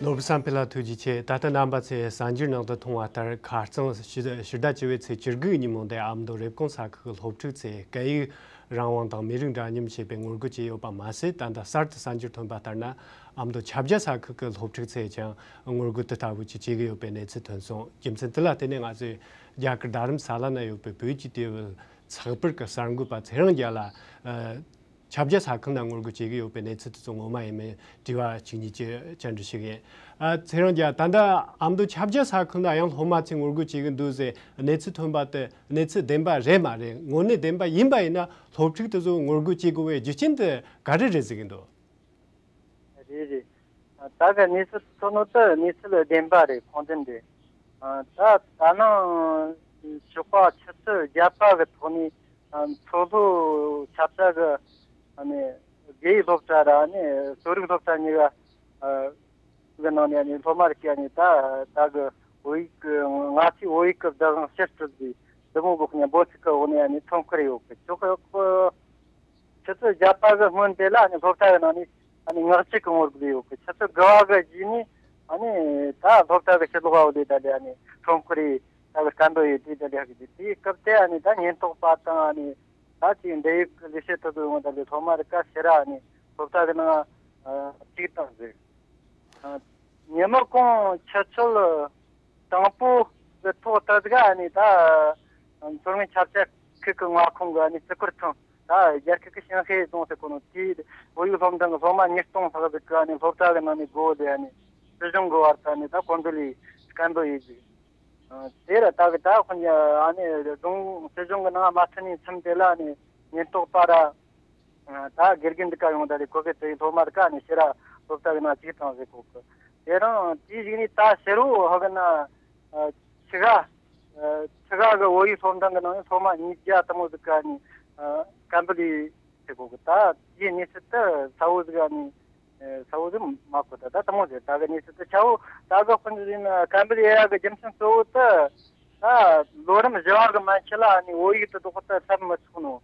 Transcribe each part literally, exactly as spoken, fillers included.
ནོར་བུ་བསམ་འཕེལ་ལགས་ཐུགས་རྗེ་ཆེ། ད་ལྟ་རྣམ་པ་ཚོས་གསར་འགྱུར་ནང་དུ་མཐོང་བ་ལྟར། ཁ་རྩང་ཕྱི་ཟླ་བཅུ་པའི་ཚེས་བཅུ་དགུ་ཉིན་མོ་འདི་ཨ་མདོ་རེབ་གོང་ས་ཁུལ་གྱི་སློབ་ཕྲུག་ཚོས་སྐད་ཡིག་རང་དབང་དང་མི་རིགས་འདྲ་མཉམ་ཞེས་པའི་ངོ་རྒོལ་བྱས་ཡོད་པ་མ་ཟད། ད་ལྟ་གསར་དུ་གསར་འགྱུར་ཐོན་པ་ལྟར་ན། ཨ་མདོ་ཆབ་རྒྱ་ས་ཁུལ་གྱི་སློབ་ཕྲུག་ཚོས་ཀྱང་ངོ་རྒོལ་དེ་ལྟ་བུ་ཅིག་བྱེད་ཀྱི་ཡོད་པའི་གནས་ཚུལ་ཐོན་སོང་། རྒྱུ་མཚན་དེ་ལ་བརྟེན་ནས་ང་ཚོས་རྒྱ་གར་རྡ་རམ་ས་ལ་ན་ཡོད་པའི་བོད་ཀྱི་དེ་བས་ཚགས་པར་གྱི་གསར་འགོད་པ་ཚེ་རིང་རྒྱལ་ལ། ཆབ་རྒྱ་ས་ཁུལ་ན་ངོ་རྒོལ་བྱེད་ཀྱི་ཡོད་པའི་གནས་ཚུལ་དེ་ཚོ་ངོ་མ་ཡིན་མིན་དྲི་བ་གཅིག་གཉིས་ཅིག་བཅར་འདྲི་ཞུ་གི་ཡིན། ཨ། ཚེ་རིང་རྒྱལ། ད་ལྟ་ཨ་མདོ་ཆབ་རྒྱ་ས་ཁུལ་ན་ཡང་སློབ་མ་ཚོས་ངོ་རྒོལ་བྱེད་ཀྱི་འདུག་ཟེར་གནས་ཚུལ་ཐོན་པ་དེ་གནས་ཚུལ་བདེན་པ་རེད་མ་རེད། དངོས་གནས་བདེན་པ་ཡིན་པ་ཡིན་ན་སློབ་ཕྲུག་དེ་ཚོ་ངོ་རྒོལ་བྱེད་དགོས་པའི་རྒྱུ་རྐྱེན་དེ་ག་རེ་རེད་ཟེར་གྱི་འདུག་རེད་རེད། ད་གི་གནས་ཚུལ་ཐོན་ནོ་དེ་གནས་ཚུལ་བདེན་པ་རེད། ཁུངས་ལྡན་རེད། ད་ད་ནང་ཞོགས་པ་ཆུ་ཚོད་བརྒྱད་པ་གི་ཐོག་ནས་མཚོ་ལྷོ་ཆབ་ཆ་གི་ཨ་ནི་དགེ་རྒན་སློབ་གྲྭ་ར་ནི་གསོ་རིག་སློབ་གྲྭ་གཉིས་ཀ་གི་ནང་ནས་ཨ་ནི་སློབ་མ་རིགས་ཀྱིས་ཨ་ནི་ད་ད་གི་བོད་ཡིག་གི་ང་ཚོའི་བོད་ཡིག་གི་བདག་དབང་ཕྱིར་སྤྲོད་ཟེར་འདི་མོ་གི་ཁོ་ནས་འབོད་ཚིག་གི་འོག་ནས་ཨ་ནི་ཁྲོམ་སྐོར་ཡོད་གི་ཆོག་གི། ཆུ་ཚོད་བརྒྱད་པ་གི་སྔོན་དེ་ལ་ཨ་ནི་སློབ་གྲྭ་གི་ནང་ནས་ཨ་ནི་ངག་བཅད་ཀྱི་ངོ་རྒོལ་ཡོད་གི། ཆུ་ཚོད་དགུ་པ་གི་རྗེས་ནས་ཨ་ནི་ད་སློབ་གྲྭ་གི་ཕྱི་ལོགས་པ་བོ་དེ་ད་ལས་ཨ་ནི་ཁྲོམ་སྐོར་ཡེ་ད་གི་སྐད་འབོད་ཡེ་དེ་ད་ལས་ཧ་གི་དེ་དེའི་སྐབས་དེ་ཨ་ནི་ད་ཉེན་རྟོག་པ་དང་ཨ་ནི་ད་ཅིག་འབྲེལ་ཡོད་ཀྱི་ལས་བྱེད་དེ་ཚོ་ཡོང་ད་ལས་སློབ་མ་རིགས་ཀ་ཕྱིར་ར་ཨ་ནི་སློབ་གྲྭ་གི་ནང་ཨ་བཅུག་བཏང་ཟིག་ཉིན་མོ་གུང་ཆུ་ཚོད་དང་པོ་གི་ཐོག་ཏུ་ཟིག་ཨ་ནི་ད་མཚོ་སྔོན་ཆབ་ཆ་ཁུལ་གི་མངའ་ཁོངས་གི་ཨ་ནི་བརྩི་བཀུར་ཐང་ད་རྒྱ་སྐད་ཀྱི་ཞིང་ཧེ་རྫོང་ཟེར་གོ་ནོ་དེའི་བོད་ཡིག་སློབ་འབྲིང་གི་སློབ་མ་ཉིས་སྟོང་ལྷག་ཟིག་གི་ཨ་ནི་སློབ་གྲྭ་གི་ནང་ནས་སྒོ་དེ་ཨ་ནི་སྲིད་གཞུང་གི་བར་དུ་ཨ་ནི་ད་གོམ་བགྲོད་ལས་སྐད་འབོད་ཡེ་ཟིག་དེར་ད་གི་ད་ཁོ་ཨ་ནི་རྫོང་སྲིད་གཞུང་གི་ནང་མ་ཐོན་ནས་མཚམས་དེ་ལ་ཨ་ནི་ཉེན་རྟོག་པ་ར། ད་དགེ་རྒན་འདི་ག་ཡོང་ད་རེ་ཁོ་གི་དེ་སློབ་མ་ར་ཀ་ནས་ཕྱིར་ར་སློབ་གྲྭ་གི་ནང་ཅིག་བཏང་ཟེར་གོ་གི། དེ་རིང་དེའི་གཞུག་ནས་ད་ཕྱི་རུ་ཧ་གི་ན་ཆི་ག་ཆི་ག་གི་བོད་ཡིག་སློབ་འབྲིང་གི་ནང་ནས་སློབ་མ་ཉིས་བརྒྱ་དེ་མོ་ཟིག་ག་ནས་སྐད་འབོད་ལས་ཟེར་གོ་གི། ད་དེའི་གནས་ཚུལ་དེ་གསལ་བོ་ཟིག་ག་ནས་གསལ་བོ་ཟིག་མ་གོ། ད་ད་དེ་མོ་ཟིག་ད་གི་གནས་ཚུལ་དེ་ཆ་བོ་ད་གི་དཔོན་ཟིག་ན་སྐད་འབོད་ཡེ་ཡ་གི་རྒྱུ་མཚན་གཙོ་བོ་དེ། ད་ལོ་རིམ་བཞི་བ་གི་མན་ཆད་ལ་ཨ་ནི་བོད་ཡིག་དེ་ལྡོག་ཏུ་སླེབས་མི་ཆོག་ནོ།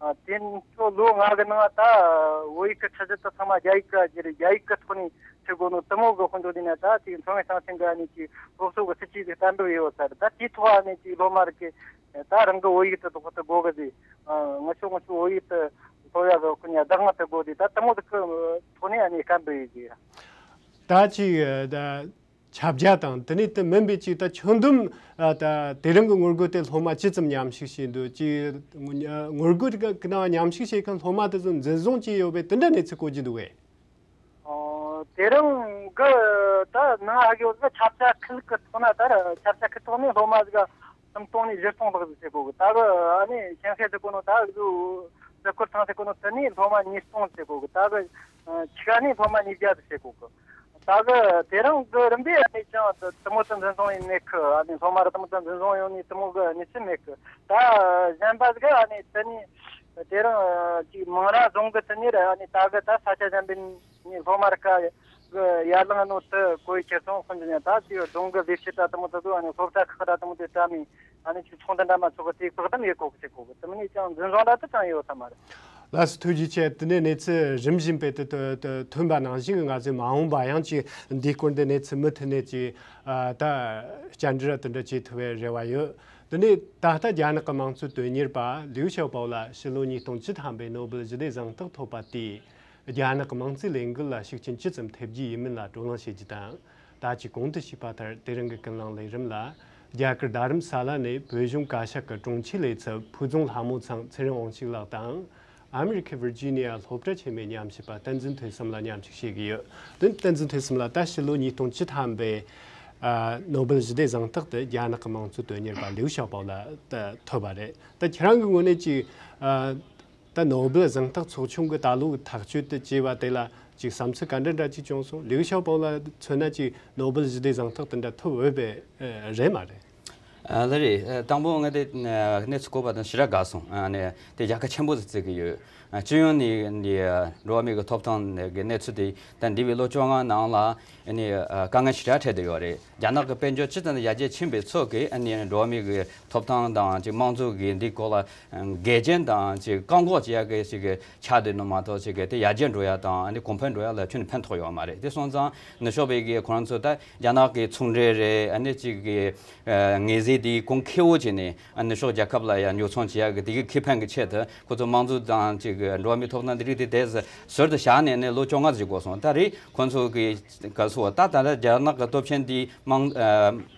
ཨ། དེ་ཚོ་ལོ་ལྔ་གི་ནང་ད་བོད་ཡིག་གི་ཁྲིད་གཞི་དེ་ཚང་མ་རྒྱ་ཡིག་ག་བསྒྱུར། རྒྱ་ཡིག་གི་ཐོག་ནས་ཁྲིད་དགོས་ནོ་དེ་མོ་གི་དཔོན་པོ་དེ་ནས་ད་ཅིག་མཚོ་སྔོན་ཞིང་ཆེན་གི་ཨ་ནི་ཅིག་སློབ་གསོ་གི་སྲིད་ཇུས་དེ་གཏན་འབེབས་ཡོད་ས་རེད། ད་དེའི་ཐོག་ཨ་ནི་ཅིག་སློབ་མ་རིགས་ཀྱིས་ད་རང་གི་བོད་ཡིག་དེ་ལྡོག་ཏུ་དགོས་གི་ཟེར། ཨ། ང་ཚོ་ང་ཚོ་བོད་ཡིག་དེ་སློབ་ཡ་གི་ཁོ་ནས་བདག་དབང་དེ་དགོས་ཏེ་ད་དེ་མོ་དེ་གི་ཐོག་ནས་ཨ་ནི་སྐད་འབོད་ཡེ་གི། ད་ཅིག་ད། ཁྱབ་རྒྱ་དང་དེ་ནས་དེ་མིན་པའི་ཅིག་ད་ཁྱོན་བསྡོམས། ཨ། ད་དེ་རིང་གི་ངོ་རྒོལ་དེ་སློབ་མ་ཅི་ཙམ་མཉམ་ཞུགས་བྱས་འདུག་ཅིག་ངོ་རྒོལ་གི་ནང་མཉམ་ཞུགས་བྱེད་མཁན་སློབ་མ་དེ་ཚོ་འཛིན་བཟུང་བྱས་ཡོད་པའི་དེ་འདྲ་གནས་ཚུལ་གོ་རྒྱུ་འདུག་གས། ཨོ། དེ་རིང་གི་ད་ནང་ཧ་གི་ཡོད་ན་ཆབ་ཆ་ཁུལ་གི་ཐོག་ན་ད་ཆབ་ཆ་ཁུལ་ཐོག་ནས་སློབ་མ་ཟིག་སུམ་སྟོང་ནས་བཞི་སྟོང་ལྷག་ཟིག་བྱེད་གོ་གི། ད་གི་ཨ་ནི་ཞིང་ཧེ་ཟེར་གོ་ནོ་ད་གི་ཟི་ཁུར་ཐང་ཟེར་གོ་ནོ་དེ་ནས་སློབ་མ་ཉིས་སྟོང་བྱེད་གོ་གི། ད་གི་ཆི་ག་ནས་སློབ་མ་ཉིས་བརྒྱ་ཟིག་བྱེད་གོ་གི། ད་གི་དེ་རིང་གི་རིམ་པས་ཨ་ནི་ཅང་དེ་མོ་དེ་འཛིན་བཟུང་ཡིན་མེད་གི། ཨ་ནི་སློབ་མ་ར་དེ་མོ་དེ་འཛིན་བཟུང་ཡོང་ནི་དེ་མོ་གི་གནས་ཚུལ་མེད་གི། ད་གཞན་པ་ཟིག་ཨ་ནི་དེ་ནི་དེ་རིང་ཅིག་མང་ར་རྫོང་གི་དེ་ནི་ར་ཨ་ནི་ད་གི་ད་ས་ཆ་གཞན་པའི་ནི་སློབ་མ་ར་ཀ་གི་ཡར་ལངས་ནོ་དེ་གོ་ཡི་ཁྱེར་སོང་། དཔོན་ཟིག་ཡང་ད་ཅིག་རྫོང་གི་ལས་བྱེད་ད་དེ་མོ་དེ་ཚོ་ཨ་ནི་སློབ་གྲྭ་ཁག་ར་དེ་མོ་དེ་བཀྲམ་མི་ཨ་ནི་ཅིག་ཚོགས་འདུ་འདྲ་མ་ཚོགས་གི་དེ་བཀག་སྡོམ་ཡེ་གོ་གི་བྱེད་གོ་གི། དེ་མིན་ནི་ཅང་འཛིན་བཟུང་ར་དེ་ཅང་ཡོད་ས་མ་རེད། ལགས་སོ། ཐུགས་རྗེ་ཆེ། དེ་ནས་གནས་ཚུལ་རིམ་བཞིན་པས་དེ་ཐོ་ཐོ་ཐོན་པ་ནང་བཞིན་གྱི་ང་ཚོས་མ་འོངས་པ་ཡང་ཅིག་འདིའི་སྐོར་འདི་གནས་ཚུལ་མུ་མཐུད་ནས་ཅིག་ཨ། ད་བཅར་འདྲི་དེ་འདྲ་བྱེད་ཐུབ་པའི་རེ་བ་ཡོད། དེ་ནས་ད་ལྟ་རྒྱ་ནག་གི་དམངས་གཙོའི་དོན་གཉེར་པ་ལིའུ་ཞའོ་པའོ་ལ་ཕྱི་ལོ་ཉིས་སྟོང་བཅུ་ཐམ་པའི་ནོ་སྦེལ་ཞི་བདེ་གཟེངས་རྟགས་ཐོབ་པ་དེས་རྒྱ་ནག་གི་དམངས་གཙོའི་ལས་འགུལ་ལ་ཤུགས་རྐྱེན་ཅི་ཙམ་ཐེབས་རྒྱུ་ཡིན་མིན་ལ་བགྲོ་གླེང་བྱེད་རྒྱུ་དང་། ད་ཅི་གོང་དུ་ཞུས་པ་ལྟར་དེ་རིང་གི་ཀུན་གླེང་ལས་རིམ་ལ། རྒྱ་གར་རྡ་རམ་ས་ལ་ནས་བོད་གཞུང་བཀའ་ཤག་གི་དྲུང་ཆེའི་ལས་ཚབ་ཕུའུ་ཙུང་ལྷ་མོ་ཚང་ཚེ་རིང་དབང་ཕྱུག་ལགས་དང་། ཨ་མི་རི་ཁའི་ཝིར་ཇི་ནི་ཡ་སློབ་གྲྭ་ཆེན་མོའི་ཉམས་ཞིབ་པ་བསྟན་འཛིན་ཐོས་བསམ་ལགས་མཉམ་ཞུགས་བྱེད་ཀྱི་ཡོད། དེ་བསྟན་འཛིན་ཐོས་བསམ་ལགས། ད་ཕྱི་ལོ་ཉིས་སྟོང་བཅུ་ཐམ་པའི་ཨ། ནོ་སྦེལ་ཞི་བདེ་གཟེངས་རྟགས་དེ་རྒྱ་ནག་གི་དམངས་གཙོའི་དོན་གཉེར་པ་ལིའུ་ཞའོ་པའོ་ལ་ད་ཐོབ་པ་རེད། ད་ཁྱེད་རང་གི་ངོས་ནས་ཅིག་ཨ། ད་ནོ་སྦེལ་གཟེངས་རྟགས་ཚོགས་ཆུང་གི་ད་ལོའི་ཐག་གཅོད་དེ་བྱས་པ་དེ་ལ་ཅིག་བསམ་ཚུལ་ག་འདྲ་འདྲ་ཅིག་བྱུང་སོང་། ལིའུ་ཞའོ་པའོ་ལ་མཚོན་ན་ཅིག་ནོ་སྦེལ་ཞི་བདེ་གཟེངས་རྟགས་དེ་འདྲ་ཐོབ་འོས་པའི་རེད་མ་རེད། ཨ། ལགས་རེད། ཨ། དང་པོ་ང་དེ་གནས་ཚུལ་གོ་བ་དང་ཞེ་དྲག་དགའ་སོང་། ཨ་ནི་དེ་རྒྱལ་ཁ་ཆེན་པོ་ཟིག་བརྩི་གི་ཡོད། སྤྱི་ཡོངས་ནས་འདི་འགྲོ་བ་མིའི་གི་ཐོབ་ཐང་གི་གནས་ཚུལ་དེ་ད་འདས་པའི་ལོ་བཅོ་ལྔ་ནང་ལ་ནི་དཀའ་ངལ་ཞེ་དྲག་འཕྲད་དུ་ཡོད་རེད། རྒྱ་ནག་གི་དཔལ་འབྱོར་སྤྱི་ཙམ་ཡར་རྒྱས་ཕྱིན་པའི་ཚོད་ཀྱིས་ནི་འགྲོ་བ་མིའི་གི་ཐོབ་ཐང་དང་ཅིག་དམངས་གཙོ་གི་འདི་སྐོར་ལ་འགལ་རྐྱེན་དང་ཅིག་བཀག་འགོག་བྱེད་ཡག་གི་ཅིག་ཆགས་བསྡད་ནོ་མ་གཏོགས་ཅིག་དེ་ཡར་རྒྱས་འགྲོ་ཡག་དང་ནི་གོང་འཕེལ་འགྲོ་ཡག་ལ་ཁྱོན་ནས་ཕན་ཐོགས་ཡོད་མ་རེད། དེ་སོང་ཙང་ནུབ་ཕྱོགས་པའི་གི་ཁོ་རང་ཚོ་ད་རྒྱ་ནག་གི་ཚོང་འབྲེལ་རེད། ཨ་ནི་ཅིག་གི་ངོས་འཛིན་དེ་གོང་ཁེ་བོ་བྱས་ནས་ཨ་ནུབ་ཕྱོགས་རྒྱལ་ཁབ་ལ་ཡང་ཉོ་ཚོང་བྱེད་ཡག་གི་དེ་གི་ཁེ་ཕན་གི་ཆེད་དུ་ཁོ་ཚོ་དམངས་གཙོ་དང་ཅིག་གི་འགྲོ་བ་མིའི་ཐོབ་ཐང་དེ་རིགས་དེ་དེ་ཟུར་དུ་བཞག་ནས་ནི་ལོ་བཅོ་ལྔ་ཙམ་ཞིག་འགོར་སོང་། ད་རེས་ཁོ་ཚོ་གི་ག་སོ་ད་ད་ལྟ་རྒྱ་ནག་གི་སྟོབས་ཆེན་དེ་དམངས་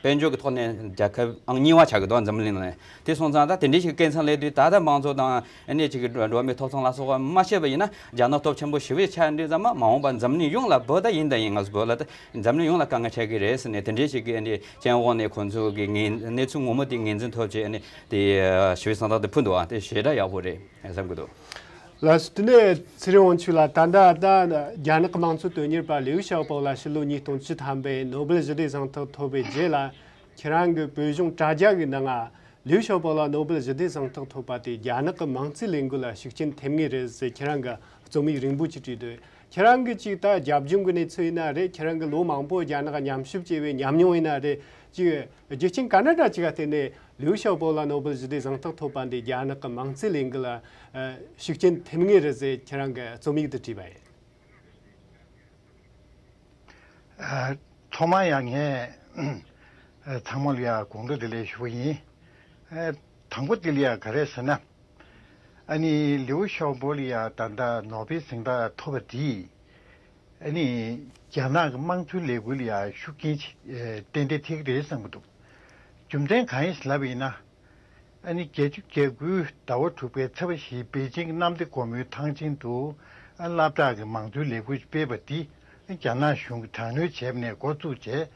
དཔལ་འབྱོར་གི་ཐོག་ནས་རྒྱལ་ཁབ་ཨང་གཉིས་པ་ཆགས་ཀྱི་འདུག་འཛམ་གླིང་ནང་། དེ་སོང་ཙང་ད་དེ་འདྲའི་ཞིག་དཀའ་ངལ་སླེབས་དུས་ད་ལྟ་དམངས་གཙོ་དང་ཨ་ནི་ཅིག་གི་འགྲོ་བ་མིའི་ཐོབ་ཐང་ལ་སོགས་པ་མ་བཤད་པ་ཡིན་ན་རྒྱ་ནག་སྟོབས་ཆེན་པོ་ཞེ་པོ་ཆགས་འདུག་ཙང་མ་འོངས་པ་འཛམ་གླིང་ཡོངས་ལ་བོད་ད་ཡིན་ད་ཡིན་ང་ཚོ་བོད་ལ་ད་འཛམ་གླིང་ཡོངས་ལ་དཀའ་ངལ་ཆགས་ཀྱི་རེད་ཟེར་ནས་དེ་འདྲའི་ཞིག་གི་ཨ་ནི་སྤྱན་འོག་ནས་ཁོང་ཚོ་གི་ངོས་གནས་ཚུལ་ངོ་མ་དེ་ངོས་འཛིན་ཐོབ་བྱས་ཨ་ནི་དེ་ཞུ་བའི་བསམ་བློ་དེ་ཕུལ་འདུག་ཨ་དེ་ཞེ་དྲག་ཡག་པོ་རེད་བསམ་གི་འདུག་ལགས་སོ། དེ་ནས་ཚེ་རིང་དབང་ཕྱུག་ལགས། ད་ལྟ་ད་རྒྱ་ནག་གི་དམངས་གཙོ་དོན་གཉེར་པ་ལིའུ་ཞའོ་པོ་ལགས་ཕྱི་ལོ་ཉིས་སྟོང་བཅུ་ཐམ་པའི་ནོ་སྦེལ་ཞི་བདེ་གཟེངས་རྟགས་ཐོབ་པའི་རྗེས་ལ་ཁྱེད་རང་གི་བོད་གཞུང་དྲ་རྒྱ་གི་ནང་ང་ལིའུ་ཞའོ་པོ་ལགས་ནོ་སྦེལ་ཞི་བདེ་གཟེངས་རྟགས་ཐོབ་པ་དེ་རྒྱ་ནག་གི་དམངས་གཙོའི་ལས་འགུལ་ལ་ཤུགས་རྐྱེན་ཐེབས་ངེས་རེད་ཟེར་ཁྱེད་རང་གི་རྩོམ་ཡིག་རིང་པོ་ཅིག་བྲིས་འདུག་ཁྱེད་རང་གི་ཅིག་ད་རྒྱབ་ལྗོངས་ཀྱི་གནས་ཚུལ་ཡིན་ན་རེད། ཁྱེད་རང་གི་ལོ་མང་པོ་རྒྱ་ནག་མཉམ་ཞུགས་བྱས་པའི་ཉམས་མྱོང་ཡིན་ན་རེད། ཅིག་རྒྱུ་རྐྱེན་ག་འདྲ་འདྲ་ཅིག་ག་བརྟེན་ནས་ལིའུ་ཞའོ་པོ་ལ་ནོ་སྦེལ་ཞི་བདེ་གཟེངས་རྟགས་ཐོབ་པ་འདི་རྒྱ་ནག་གི་དམངས་གཙོའི་ལས་འགུལ་ལ་ཨ་ཤུགས་རྐྱེན་ཐེབས་ངེས་རེད་ཟེར་ཁྱེད་རང་གི་རྩོམ་ཡིག་ཏུ་བྲིས་པ་ཡིན། ཨ། ཐོག་མར་ཡང་ངས་ཨ་ཚང་མ་ལ་ཡང་དགོངས་དག་བདེ་ལེགས་ཞུ་བ་ཡིན། ཨ། དང་པོ་དེ་ལ་ཡང་ག་རེ་ཟེར་ན། ཨ་ནི་ལིའུ་ཞའོ་པོ་ལ་ཡང་ད་ལྟ་ནོ་སྦེལ་གཟེངས་རྟགས་ཐོབ་པ་དེས། ཨ་ནི་རྒྱ་ནག་གི་དམངས་གཙོའི་ལས་འགུལ་ལ་ཡང་ཤུགས་རྐྱེན་ཅིག་ཨ་ཏན་ཏན་ཐེབས་ཀྱི་རེད་བསམ་གྱི་འདུག་རྒྱུ་མཚན་གང་ཡིན་ཟེར་ལབ་པ་ཡིན་ན། ཨ་ནི་བརྒྱད་ཅུ་གྱ་དགུའི་ཟླ་བ་དྲུག་པའི་ཚེས་པ་བཞིའི་པེ་ཅིང་གནམ་བདེ་སྒོ་མོའི་ཐང་ཆེན་དུ་ཨ་སློབ་གྲྭ་གི་དམངས་གཙོའི་ལས་འགུལ་སྤེལ་བ་འདི་ཨ་རྒྱ་ནག་གཞུང་གིས་དྲག་གནོན་བྱས་པ་ནས་འགོ་བཙུགས་བྱས།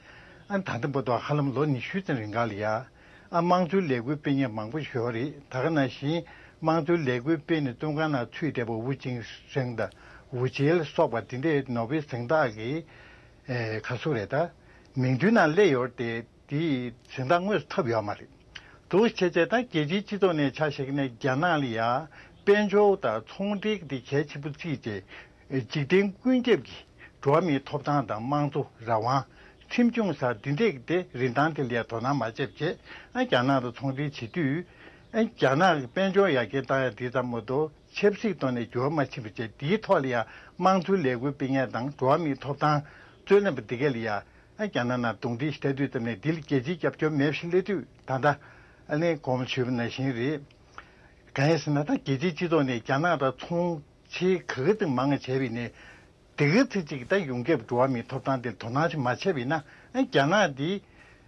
ཨ་ད་ལྟ་བར་དུ་ཧ་ལམ་ལོ་ཉི་ཤུ་ཙམ་རིང་ག་ལ་ཡ་ཨ་དམངས་གཙོའི་ལས་འགུལ་སྤེལ་མཁན་མང་པོ་ཞིག་ཡོད་རེད། ད་ག་ནང་བཞིན་དམངས་གཙོའི་ལས་འགུལ་སྤེལ་ནས་བཙོན་ཁང་ནང་ཚུད་བསྡད་པ་ཝུ་ཅིང་ཧྲེང་དང་ཝུ་ཆེ་ལ་སོགས་པ་འདི་འདྲའི་ནོ་སྦེལ་གཟེངས་རྟགས་ཀྱི་ཨེ་ག་ཟེར་རེད་ད། མིང་ཐོའི་ནང་སླེབས་ཡོད་རེད་དེ། དེའི་གཟེངས་རྟགས་དངོས་སུ་ཐོབ་ཡོད་མ་རེད། འདུག་བྱས་བྱས་ད་རྒྱལ་སྤྱིའི་སྤྱི་ཚོགས་ནས་ཆ་བཞག་ནས་རྒྱ་ནག་ལ་ཡ་དཔལ་འབྱོར་དང་ཚོང་འབྲེལ་གྱི་དེ་གལ་ཆེན་པོ་བརྩིས་ཏེ། འཇིག་རྟེན་ཀུན་ཁྱབ་ཀྱི་འགྲོ་བ་མིའི་ཐོབ་ཐང་དང་དམངས་གཙོ་རང་དབང་ཁྲིམས་སྐྱོང་ས་འདི་འདྲས་ཀྱི་དེ་རིན་ཐང་དེ་ལ་ཡ་དོ་སྣང་མ་བྱས་བྱས། ཨ་རྒྱ་ནག་དང་ཚོང་འབྲེལ་བྱེད་དུས། ཨ་རྒྱ་ནག་གི་དཔལ་འབྱོར་ཡར་རྒྱས་བཏང་ཡ་དེ་ཙམ་མ་གཏོགས། ཆབ་སྲིད་ཐོག་ནས་འགྱུར་བ་མ་ཕྱིན་པ་བྱས། དེའི་ཐོག་ལ་ཡང་དམངས་གཙོའི་ལས་འགུལ་སྤེལ་མཁན་དང་འགྲོ་བ་མིའི་ཐོབ་ཐང་རྩོད་ལེན་པ་འདི་གས་ལ་ཡང་རྒྱ་ནག་ནང་རྡུང་རྡེག་ཞིག་ལྟ་དུས་ཙམ་ནས། འདི་ལ་རྒྱལ་སྤྱིའི་རྒྱབ་སྐྱོར་མེད་པ་ཞིག་སླེབས་དུས། ད་ལྟ་ཨ་ནི་གོང་ཞུས་པ་ནང་བཞིན་རེད། གང་ཡིན་ཟེར་ན། ད་རྒྱལ་སྤྱིའི་སྤྱི་ཚོགས་ནས་རྒྱ་ནག་དང་ཚོང་ཆེ་ག་ག་ཙམ་མང་བ་བྱས་པ་ཡིན་ནའི། དེ་ག་ཚོད་ཅིག་ད་ཡོངས་ཁྱབ་འགྲོ་བ་མིའི་ཐོབ་ཐང་དེར་དོ་སྣང་ཞིག་མ་བྱས་པ་ཡིན་ན། ཨ་རྒྱ་ནག་འདི་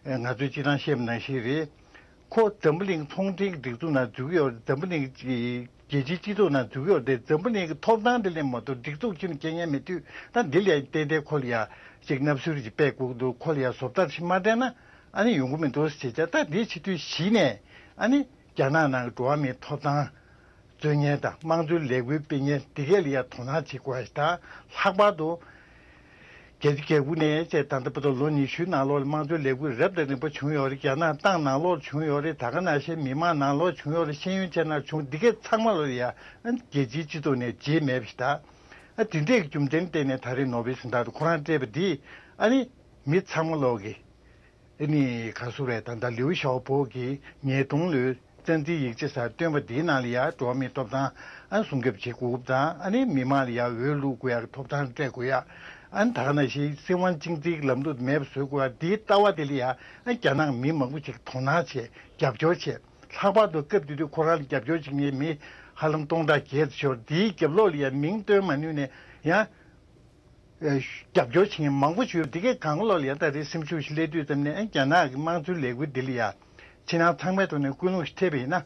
ང་ཚོས་སྤྱིར་བཏང་བཤད་པ་ནང་བཞིན་རེད། ཁོ་འཛམ་བུ་གླིང་ཚོང་འབྲེལ་གྱི་སྒྲིག་འཛུགས་ནང་འཛུལ་གྱི་ཡོད་རེད། འཛམ་བུ་གླིང་གི་རྒྱལ་སྤྱིའི་སྤྱི་ཚོགས་ནང་འཛུལ་གྱི་ཡོད་རེད་དེ། འཛམ་བུ་གླིང་གི་ཐོབ་ཐང་དེ་ལས་མ་གཏོགས་སྒྲིག་འཛུགས་ཁྱོན་ནས་འགལ་མཁན་མེད་དུས། ད་འདི་ལས་ཏན་ཏན་ཁོ་ལ་ཡ་ཅིག་མནབ་སྲོལ་ཅིག་སྤེལ་དགོས་ཀྱི་འདུག་ཁོ་ལ་ཡ་བཟོ་ལྟ་ཞིག་མ་སྤྲད་ན་ཨ་ནི་ཡོང་གི་མི་འདུག་ཟེར་བྱས། ད་འདིའི་ཕྱི་དུས་གཞི་ནས་ཨ་ནི་རྒྱ་ནག་ནང་གི་འགྲོ་བ་མིའི་ཐོབ་ཐང་རྩོད་མཁན་དང་དམངས་གཙོའི་ལས་འགུལ་སྤེལ་མཁན་འདི་གས་ལ་ཡ་དོ་སྣང་བྱེད་དགོས་པ་ཞིག་དང་། ལྷག་པར་དུ་བརྒྱད་ཅུ་གྱ་དགུ་ནས་བྱས་ད་ལྟ་བར་དུ་ལོ་ཉི་ཤུའི་ནང་ལོགས་ལ་དམངས་གཙོའི་ལས་འགུལ་རབ་དང་རིམ་པ་བྱུང་ཡོད་རེད། རྒྱ་ནག་ཏང་ནང་ལོགས་བྱུང་ཡོད་རེད། ད་ག་ནང་བཞིན་མི་མང་ནང་ལོགས་བྱུང་ཡོད་རེད། ཤེས་ཡོན་ཅན་ནང་བྱུང་། འདི་གས་ཚང་མ་ལོ་ཡ་རྒྱལ་སྤྱིའི་སྤྱི་ཚོགས་ནས་བརྗེད་མེད་པ་ཞིག་དང་། ཨ་དེ་འདྲས་ཀྱི་རྒྱུ་མཚན་བརྟེན་ནས་ད་རེས་ནོ་སྦེལ་གཟེངས་རྟགས་དེ་ཁོ་རང་སྤྲད་པ་འདིས་ཨ་ནི་མི་ཚང་མ་ལོག་གི་ཨ་ནི་ག་ཟེར་རེད། ད་ལྟ་ལིའུ་ཞའོ་པོ་གིས་ཉིས་སྟོང་ལོའི་རྩ་འཛིན་ཡིག་ཆ་གསར་བཏོན་པ་འདིའི་ནང་ལ་ཡ་འགྲོ་བ་མིའི་ཐོབ་ཐང་ཨ་སྲུང་སྐྱོབ་བྱེད་དགོས་དང་། ཨ་ནི་མི་མང་ལ་ཡ་འོས་བླུག་དགོས་ཡ་གི་ཐོབ་ཐང་སྤྲད་དགོས་ཡ། ཨ་ནི་ད་ག་ནང་བཞིན་སྲིད་དབང་གཅིག་འཛིན་གྱི་ལམ་ལུགས་མེད་པ་བཟོ་དགོས་ཡ། འདིའི་ལྟ་བ་དེ་ལ་ཡ་ཨ་རྒྱ་ནག་མི་མང་པོ་ཞིག་དོ་སྣང་བྱས། རྒྱབ་སྐྱོར་བྱས། ལྷག་པར་དུ་སྐབས་དེ་དུས་ཁོ་རང་ལ་རྒྱབ་སྐྱོར་བྱེད་མཁན་མི་ཧ་ལམ་སྟོང་ཕྲག་བརྒྱད་ཙམ་ཤོར། འདིའི་རྒྱབ་ལོགས་ལ་ཡ་མིང་བཏོན་མ་ནུས་ནས་ཡང་། ཨེ། རྒྱབ་སྐྱོར་བྱེད་མཁན་མང་པོ་ཞིག་ཡོད། འདི་གའི་གང་ལོག་ལ་ཡ་ད་རེས་སེམས་ཤུགས་ཤིག་སླེབས་དུས་ཙམ་ནས། ཨེ། རྒྱ་ནག་གི་དམངས་གཙོའི་ལས་འགུལ་འདི་ལ་ཡ་ཕྱི་ནང་ཚང་མའི་ཐོག་ནས་ཀུན་སློང་ཞིག་ཐེབས་པ་ཡིན་ན།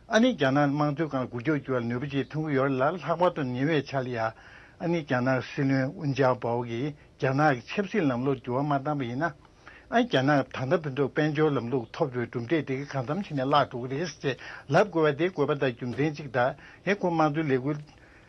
ཨ་ནི་རྒྱ་ནག་དམངས་གཙོའི་སྒང་ལ་འགུལ་སྐྱོད་རྒྱུ་བ་ནུས་པ་ཅིག་ཐོན་གྱི་ཡོད་རེད་ལ། ལྷག་པར་དུ་ཉེ་བའི་ཆར་ལ་ཡ་ཨ་ནི་རྒྱ་ནག་སྲིད་བློན་ཨུན་ཅཱ་པའོ་གིས་རྒྱ་ནག་གི་ཆབ་སྲིད་ལམ་ལུགས་འགྱུར་བ་མ་བཏང་པ་ཡིན་ན། ཨ་རྒྱ་ནག་ད་ལྟ་བར་དུ་དཔལ་འབྱོར་ལམ་ལུགས་ཐོབ་འགྲོའི་གྲུབ་འབྲས་དེ་གའི་གང་འཚམ་ཞིག་ནས་བརླག་འགྲོ་གི་རེད་ཅེས་ལབ་དགོས་པ་དེ་དགོས་པ་དང་རྒྱུ་མཚན་གཅིག་དང་། ཨེ། ཁོ་དམངས་གཙོའི་ལས་འགུལ་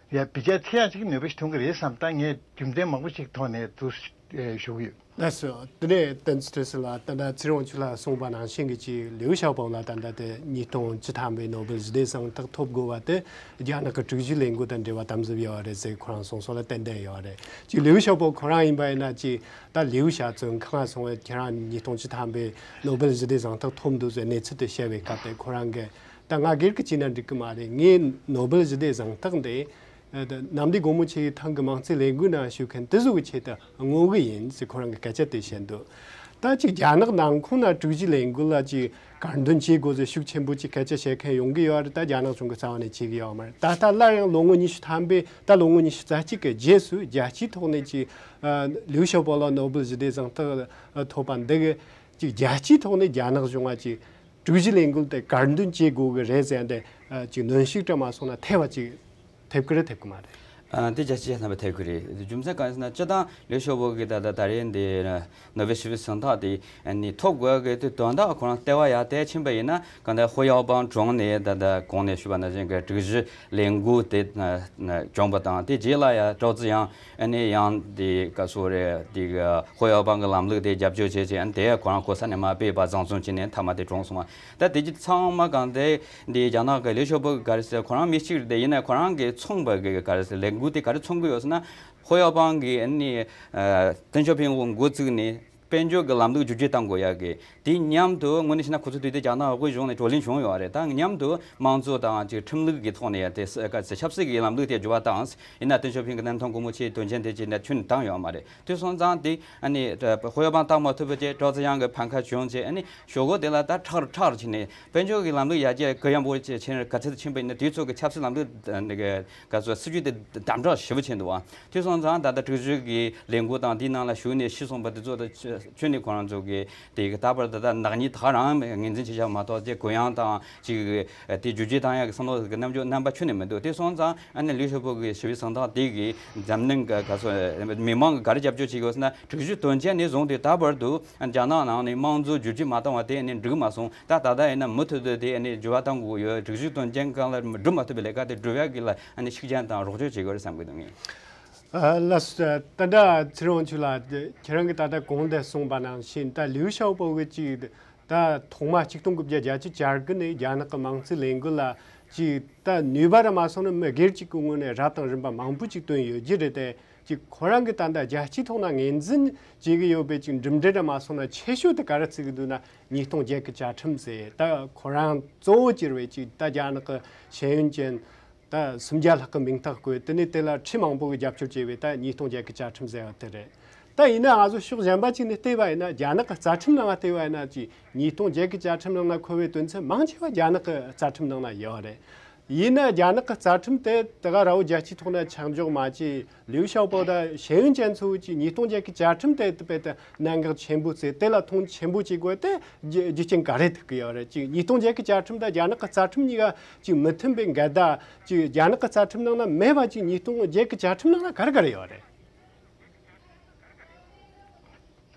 ཡ་བི་ཇ་ཐེ་ཡག་ཅིག་ནུས་པ་ཞིག་ཐོན་གི་རེད་བསམ། ད་ངས་རྒྱུ་མཚན་མང་པོ་ཞིག་ཐོག་ནས་འདུག་ཞུ་གི་ཡོད། ལགས་སོ། དེ་ནས་བསྟན་འཛིན་བཀྲ་ཤིས་ལགས། ད་ལྟ་ཚེ་རིང་དབང་ཕྱུག་ལགས་གསུངས་པ་ནང་བཞིན་གྱི་ཅིག་ལིའུ་ཞའོ་པོ་ལ་ད་ལྟ་དེ་ཉིས་སྟོང་བཅུ་ཐམ་པའི་ནོ་སྦེལ་ཞི་བདེ་གཟེངས་རྟགས་ཐོབ་དགོས་པ་དེ་རྒྱ་ནག་གི་དྲུག་བཞི་ལས་འགུལ་དང་འབྲེལ་བ་དམ་ཟབ་ཡོད་རེད་ཟེར་ཁོ་རང་གསུངས་སོང་ལ་ཏན་ཏན་ཡོད་རེད། ཅིག་ལིའུ་ཞའོ་པོ་ཁོ་རང་ཡིན་པ་ཡིན་ན་ཅིག་ད་ལིའུ་ཞའོ་ཙུང་ཁ་ང་སོང་བས་ཁྱེད་རང་ཉིས་སྟོང་བཅུ་ཐམ་པའི་ནོ་སྦེལ་ཞི་བདེ་གཟེངས་རྟགས་ཐོབ་འདུག་ཟེར་གནས་ཚུལ་དེ་བཤད་པའི་སྐབས་དེ་ཁོ་རང་གིས་ད་ང་སྒེར་གྱི་བྱས་ན་འགྲིག་གི་མ་རེད། ངས་ནོ་སྦེལ་ཞི་བདེ་གཟེངས་རྟགས་འདི་ཨ་ད་གནམ་བདེ་སྒོ་མོ་ཆེའི་ཐང་གི་མང་གཙོའི་ལས་འགུལ་ནང་ཞུགས་མཁན་དེ་ཚོ་གི་ཆེད་དུ་བསྔོ་གི་ཡིན་ཟེར་ཁོ་རང་གི་སྐད་ཆ་དེ་བཤད་འདུག་ད་ཅིག་རྒྱ་ནག་ནང་ཁོངས་ན་དྲུག་བཞི་ལས་འགུལ་ལ་ཅིག་དཀར་འདོན་བྱེད་དགོས་ཟེར་ཤུགས་ཆེན་པོ་ཅིག་སྐད་ཆ་བཤད་མཁན་ཡོང་གི་ཡོད་རེད། ད་རྒྱ་ནག་གཞུང་གི་རྩ་བ་ནས་བྱེད་ཀྱི་ཡོད་མ་རེད། ད་ལྟ་སླར་ཡང་ལོ་ངོ་ཉི་ཤུ་ཐམ་པའི་ད་ལོ་ངོ་ཉི་ཤུ་རྩ་གཅིག་གི་རྗེས་སུ་རྒྱལ་སྤྱིའི་ཐོག་ནས་ཅིག་ཨ་ལིའུ་ཞའོ་པོ་ལ་ནོ་སྦེལ་ཞི་བདེ་གཟེངས་རྟགས་ཐོབ་པ་འདི་གི་ཅིག་རྒྱལ་སྤྱིའི་ཐོག་ནས་རྒྱ་ནག་གཞུང་ལ་ཅིག་དྲུག་བཞི་ལས་འགུལ་དེ་དཀར་འདོན་བྱེད་དགོས་ཀྱི་རེད་ཟེར་ཏེ་ཨ་ཅིག་གནོན་ཤུགས་སྤྲད་མ་སོང་ན་ཐེབས་པ་ཅིག་ཐེབས་ཀྱི་རེད་ཐེབས་ཀྱི་མ་རེད། ཨ་དེ་རྒྱལ་སྤྱིའི་རྣམ་པ་ཐེབས་ཀྱི་རེད། རྒྱུ་མཚན་གང་ཡིན་ཟེར་ན་སྤྱིར་བཏང་ལིའུ་ཞའོ་པོ་གིས་ད་ལྟ་ད་རེས་འདི་ནོ་སྦེལ་ཞི་བདེ་གཟེངས་རྟགས་དེ་ཨ་ནི་ཐོབ་དགོས་ཀྱི་དེ་དོན་དག་ཁོ་རང་ལྟེ་བ་ཡར་བལྟས་ཕྱིན་པ་ཡིན་ན་གང་ལྟར་ཧུའུ་ཡའོ་པང་གྲོངས་ནས་ད་ལྟ་གོང་ནས་ཞུས་པ་ནང་བཞིན་གྱི་དྲུག་བཞི་ལས་འགུལ་དེ་ཨ་ཨ་བྱུང་པ་དང་དེ་རྗེས་ལ་ཡང་ཀྲའོ་ཙི་ཡང་ཨ་ནི་ཡང་དེ་ག་སོ་རེད་དེ་གི་ཧུའུ་ཡའོ་པང་གི་ལམ་ལུགས་དེ་རྒྱབ་སྐྱོར་བྱས་བྱས་ཨ་ནི་དེ་ཁོ་རང་གོ་ས་ནས་མར་ཕུད་པ་བཟང་བཟང་བྱས་ནས་མཐའ་མ་དེ་གྲོངས་སོང་བ། ད་དེ་ཅི་ཚང་མ་གང་དེ་འདི་རྒྱ་ནག་གི་ལིའུ་ཞའོ་པོ་གི་ག་རེ་ཟེར་ཁོ་རང་མི་གཅིག་རེད་དེ་ཡིན་ན་ཁོ་རང་གི་ཚོང་པ་གི་ག་རེ་ཟེར་ལས་འགུལ་དེ་ག་རེ་ཚོང་གི་ཡོད་ཟེར་ན་ཧུའུ་ཡའོ་པང་གི་ཨ་ནི་ཨ་ཏེང་ཞའོ་ཕིང་འགོ་འགོ་བཙུགས་ནས་དཔལ་འབྱོར་གྱི་ལམ་ལུགས་བསྒྱུར་བཅོས་གཏང་དགོས་ཡག་གི་དེ་མཉམ་དུ་དངོས་གནས་བྱས་ན་ཁོ་ཚོ་དུས་དེ་རྒྱ་ནག་དབུས་གཞུང་ནས་བགྲོ་གླེང་བྱུང་ཡོད་རེད། ད་མཉམ་དུ་དམངས་གཙོ་དང་ཅིག་ཁྲིམས་ལུགས་ཀྱི་ཐོག་ནས་ཡང་དེ་ས་ག་ཚོད་ཆབ་སྲིད་ཀྱི་ལམ་ལུགས་དེ་འགྱུར་བ་བཏང་ཡིན་ན་ཏེང་ཞའོ་ཕིང་གི་གནམ་ཐང་སྒོ་མོ་ཆེའི་དོན་ཆེན་དེ་ཅིག་ནས་ཁྱོན་ནས་བཏང་ཡོད་མ་རེད། དེ་སོང་ཙང་དེ་ཨ་ནི་ཧུའུ་ཡའོ་པང་བཏང་མ་ཐུབ་པ་བྱས་ཀྲའོ་ཙི་ཡང་གི་ཕམ་ཁ་བྱུང་བྱས་ཨ་ནི་ཞོགས་གོ་དེ་ལ་ད་ཁྲག་ཁྲག་བྱས་ནས་དཔལ་འབྱོར་གྱི་ལམ་ལུགས་ཡར་རྒྱས་གུ་ཡངས་པོ་བྱས་ཕྱིན་ག་ཚོད་ཕྱིན་པ་ཡིན་ན་དུས་ཚོད་ཀྱི་ཆབ་སྲིད་ལམ་ལུགས་འདི་ག་ག་ཚོད་སྲིད་ཇུས་དེ་དམ་དྲག་ཞེ་པོ་ཕྱིན་འདུག་བ། དེ་སོང་ཙང་ད་ལྟ་དྲུག་ཅུ་གི་ལས་འགུལ་དང་དེའི་ནང་ལ་ཞུགས་ནས་ཤི་སོང་པ་དེ་ཚོ་ད་ཁྱོན་ནས་ཁོ་རང་ཚོ་གི་དེ་གི་ད་བར་ད་ལྟ་ནག་ཉེས་ད་ག་རང་ངོས་འཛིན་བྱེད་བཞག་མ་གཏོགས་དེ་གུ་ཡངས་དང་ཅིག་དེ་བསྒྱུར་བཅོས་བཏང་ཡག་གི་བསམ་བློ་གི་རྣམ་འགྱུར་རྣམ་པ་ཁྱོན་ནས་མི་འདུག་དེ་སོང་ཙང་ཨ་ནི་ལིའུ་ཞའོ་པོ་གི་ཞི་བའི་གཟེངས་རྟགས་དེ་གི་འཛམ་གླིང་གི་ག་ཚོད་མི་མང་གི་ག་རེ་རྒྱབ་སྐྱོར་བྱེད་དགོས་ཟེར་ན་དྲུག་ཅུ་དོན་རྐྱེན་ནས་བཟུང་སྟེ་ད་བར་དུ་རྒྱ་ནག་ནང་ནས་དམངས་གཙོ་བསྒྱུར་བཅོས་མ་བཏང་བ་དེ་ནི་འགྲིག་མ་སོང་། ད་ད་ལྟ་ཡིན་ན་མུ་མཐུད་དུ་དེ་ནི་འགྱུར་བ་གཏང་དགོས་ཡོད། དྲུག་ཅུ་དོན་རྐྱེན་སྒང་ལ་སྒྲུབ་མ་ཐུབ་པའི་ལས་ཀ་དེ་སྒྲུབ་ཡག་གི་ལ་ནི་ཤུགས་རྐྱེན་དང་རོགས་སྐྱོར་བྱེད་དགོས་རེད་བསམ་གི་འདུག་ངས། ཨ་ལགས་སོ། ད་ལྟ་ཚེ་རིང་དབང་ཕྱུག་ལགས་ཁྱེད་རང་གིས་ད་ལྟ་གོང་དུ་གསུངས་པ་ནང་བཞིན་ད་ལིའུ་ཞའོ་པོ་གི་ཅིག་ད་ཐོག་མ་ཆིག་སྟོང་དགུ་བརྒྱ་བརྒྱད་ཅུ་གྱ་དགུ་ནས་རྒྱ་ནག་གི་དམངས་གཙོའི་ལས་འགུལ་ལ་ཅིག་ད་ནུས་པ་ར་མ་སོང་ན་མི་སྒེར་གཅིག་གི་ངོས་ནས་རབ་དང་རིམ་པ་མང་པོ་ཅིག་བཏོན་ཡོད་ཀྱི་རེད་དེ། ཅིག་ཁོ་རང་གིས་ད་ལྟ་རྒྱལ་སྤྱིའི་ཐོག་ན་ངོས་འཛིན་བྱེད་ཀྱི་ཡོད་པའི་ཅིག་གྲུབ་འབྲས་ར་མ་སོང་ན་ཆེ་ཤོས་དེ་ག་རེ་བརྩི་གི་འདུག་ན་ཉིས་སྟོང་བརྒྱད་ཀྱི་བཅའ་ཁྲིམས་ཟེར། ད་ཁོ་རང་གཙོ་བོ་གྱུར་བའི་ཅིག་ད་རྒྱ་ནག་གི་ཤེས་ཡོན་ཅན་ད་སུམ་བརྒྱ་ལྷག་གི་མིང་རྟགས་བཀོད། དེ་ནས་དེ་ལ་ཁྲི་མང་པོ་གི་རྒྱབ་སྐྱོར་བྱས་པའི་ད་ཉིས་སྟོང་བརྒྱད་ཀྱི་བཅའ་ཁྲིམས་ཟེར་བ་དེ་རེད། ད་ཡིན་ན་ང་ཚོ་ཕྱོགས་གཞན་པ་ཅིག་ནས་བལྟས་པ་ཡིན་ན་རྒྱ་ནག་གི་རྩ་ཁྲིམས་ནང་ལ་བལྟས་པ་ཡིན་ན་ཅིག་ཉིས་སྟོང་བརྒྱད་ཀྱི་བཅའ་ཁྲིམས་ནང་ན་འཁོད་པའི་དོན་ཚན་མང་ཆེ་བ་རྒྱ་ནག་གི་རྩ་ཁྲིམས་ནང་ན་ཡོད་རེད། ཡིན་ན་རྒྱ་ནག་གི་རྩ་ཁྲིམས་དེ་དེ་ག་ར་བོ་རྒྱལ་སྤྱིའི་ཐོག་ན་ཆ་འཇོག་མ་བྱས། ལིའུ་ཞའོ་པོ་དང་ཤེས་ཡོན་ཅན་ཚོ་ཅིག་ཉིས་སྟོང་བརྒྱད་ཀྱི་བཅའ་ཁྲིམས་དེ་དཔེ་དེ་གནད་འགག་ཆེན་པོ་བརྩིས། དེ་ལ་མཐོང་ཆེན་པོ་བྱེད་དགོས་དེ་རྒྱུ་རྒྱུ་རྐྱེན་ག་རེ་ཐུག་གི་ཡོད་རེད། ཅིག་ཉིས་སྟོང་བརྒྱད་ཀྱི་བཅའ་ཁྲིམས་དང་རྒྱ་ནག་གི་རྩ་ཁྲིམས་གཉིས་ཀ་ཅིག་མི་མཐུན་པའི་འགལ་ཟླ་ཅིག་རྒྱ་ནག་གི་རྩ་ཁྲིམས་ནང་ན་མེད་པ་ཅིག་ཉིས་སྟོང་བརྒྱད་ཀྱི་བཅའ་ཁྲིམས་ནང་ན་ག་རེ་ག་རེ་ཡོད་རེད།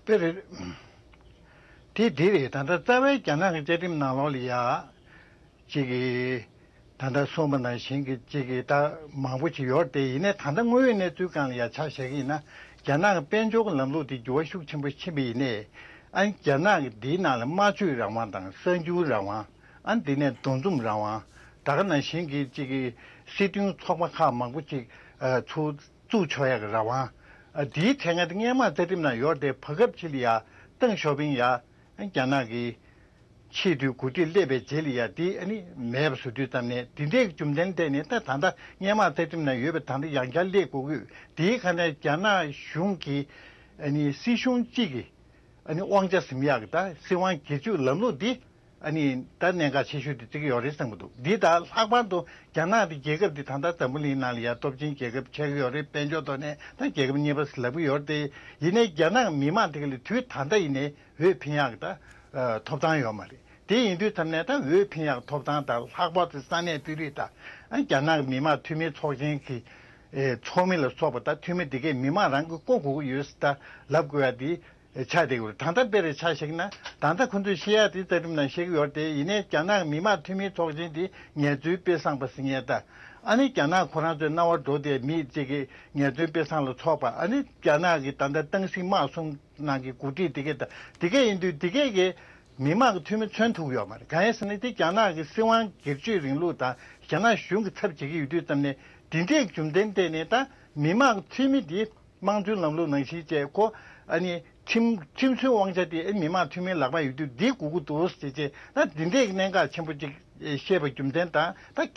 དེ་རེད། དེ་འདི་རེད། ད་ལྟ་རྩ་བའི་རྒྱ་ནག་གི་བཅའ་ཁྲིམས་ནང་ལོགས་ལ་ཡ། གཅིག་གིས་ད་ལྟ་གསུངས་པ་ནང་བཞིན་གྱི་གཅིག་གིས་ད་མང་པོ་ཅིག་ཡོད་རེད་དེ། ཡིན་ནའི་ད་ལྟ་དངོས་ཡོད་གནས་ཚུལ་སྒང་ལ་ཡ་ཆ་བཞག་གི་ཡིན་ན་རྒྱ་ནག་གི་དཔལ་འབྱོར་གྱི་ལམ་ལུགས་དེ་འགྱུར་བ་ཤུགས་ཆེན་པོ་ཕྱིན་པ་ཡིན་ནའི་ཨ་ནི་རྒྱ་ནག་གི་འདིའི་ནང་ལ་སྨྲ་བརྗོད་རང་དབང་དང་གསར་འགྱུར་རང་དབང་ཨ་ནི་དེ་ནས་འདུ་འཛོམས་རང་དབང་ད་ག་ནང་བཞིན་གྱི་གཅིག་གིས་སྲིད་དོན་ཚོགས་པ་ཁག་མང་པོ་ཅིག་ཚུགས་བཙུགས་ཆོག་ཡག་གི་རང་དབང་། ཨ་དེའི་ཐད་ཀར་དེ་སྔོན་མ་རྩ་ཁྲིམས་ནང་ཡོད་རེད་དེ། བར་སྐབས་ཅིག་ལ་ཡ་ཏེང་ཞའོ་ཕིང་ཡ་རྒྱ་ནག་གི་ཆེས་མཐོའི་འགོ་ཁྲིད་སླེབས་པའི་རྗེས་ལ་ཡ་དེ་ཨ་ནི་མེད་པ་བཟོ་དུས་ཙམ་ནས་དེ་འདྲའི་རྒྱུ་མཚན་ཐད་ནས་ད་ད་ལྟ་སྔོན་མ་རྩ་ཁྲིམས་ནང་ཡོད་པའི་ད་ལྟ་ཡང་བསྐྱར་སླེབས་དགོས་ཀྱི་ཡོད། དེའི་ཁ་ནས་རྒྱ་ནག་གཞུང་གི་ཨ་ནི་སྲིད་གཞུང་གཅིག་གི་ཨ་ནི་དབང་ཆ་ཟིན་ཡག་གི་ད་སྲིད་དབང་སྒེར་གཅོད་ལམ་ལུགས་འདི། ཨ་ནི་ད་གནད་འགག་ཆེ་ཤོས་དེ་བརྩི་གི་ཡོད་རེད་བསམ་གི་འདུག་འདི་ད་ལྷག་པར་དུ་རྒྱ་ནག་དེ་རྒྱལ་ཁབ་དེ་ད་ལྟ་འཛམ་བུ་གླིང་ནང་ལ་ཡ་སྟོབས་ཆེན་རྒྱལ་ཁབ་ཆགས་ཀྱི་ཡོད་རེད། དཔལ་འབྱོར་ཐོག་ནས་ད་རྒྱལ་ཁབ་གཉིས་པ་ཟེར་ལབ་ཀྱི་ཡོད་རེད་དེ། ཡིན་ནའི་རྒྱ་ནག་མི་མང་དེ་ག་ལ་དུས་ད་ལྟ་ཡིན་ནའི་འོས་འཕེན་ཡག་གི་ད་ཐོབ་ཐང་ཡོད་མ་རེད། དེ་ཡིན་དུས་ཙམ་ནས་ད་འོས་འཕེན་ཡག་ཐོབ་ཐང་དང་ལྷག་པར་དུ་ས་གནས་དཔོན་རིགས་དང་ཨ་རྒྱ་ནག་མི་མང་འཐུས་མི་ཚོགས་ཆེན་གྱི་ཚོགས་མི་ལ་སོགས་པ་ད་འཐུས་མི་དེ་གས་མི་མང་རང་གིས་བསྐོ་དགོས་ཀྱི་ཡོད་ཟེར་ད་ལབ་དགོས་ཡ་དེ། ཆགས་བསྡད་ཡོད་རེད། ད་ལྟ་དཔེར་ཆ་བཞག་ན་ད་ལྟ་ཁོ་ཚོས་བཤད་ཡག་དེ་རྩ་ཁྲིམས་ནང་བཤད་ཀྱི་ཡོད་རེད་དེ། ཡིན་ནའི་རྒྱ་ནག་མི་དམངས་འཐུས་མིའི་ཚོགས་ཆེན་དེ་ངལ་རྩོལ་དཔེ་བཟང་པོ་ཟེར་མཁན་དང་ ཨ་ནི་རྒྱ་ནག་ཁོ་རང་ཚོའི་རྣ་བར་འགྲོ་སྟེ་མི་གཅིག་གིས་ངལ་རྩོལ་དཔེ་བཟང་ལ་འཚོགས་པ། ཨ་ནི་རྒྱ་ནག་གི་ད་ལྟ་སྟངས་འཛིན་དམག་གསུམ་ནང་གི་འགོ་ཁྲིད་དེ་གས་དང་དེ་གས་ཡིན་དུས་དེ་གས་ཀྱི་མི་དམངས་ཀྱི་འཐུས་མི་མཚོན་ཐུབ་ཡོད་མ་རེད། གང་ཡིན་ཟེར་ན་དེ་རྒྱ་ནག་གི་སྲིད་དབང་སྒེར་གཅོད་རིང་ལུགས་དང་རྒྱ་ནག་གཞུང་གི་ཚབ་བྱེད་ཀྱི་ཡོད་དུས་ཙམ་ནས་དེ་འདྲའི་རྒྱུ་མཚན་བརྟེན་ནས་ད་མི་དམངས་ཀྱི་འཐུས་མི་དེ་དམངས་གཙོའི་ལམ་ལུགས་ནང་བཞིན་བྱས་ཁོ་ཨ་ནི་ཁྲིམས་ཁྲིམས་སྲོལ་དབང་ཆ་དེ་ཨ་མི་དམངས་འཐུས་མིའི་ལག་པར་ཡོད་དུས་འདི་དགོས་ཀྱི་འདུག་ཟེར་བྱས་ད་འདི་འདྲའི་གནད་འགག་ཆེན་པོ་ཅིག་བཤད་པ་རྒྱུ་མཚན་དང་ད་གལ།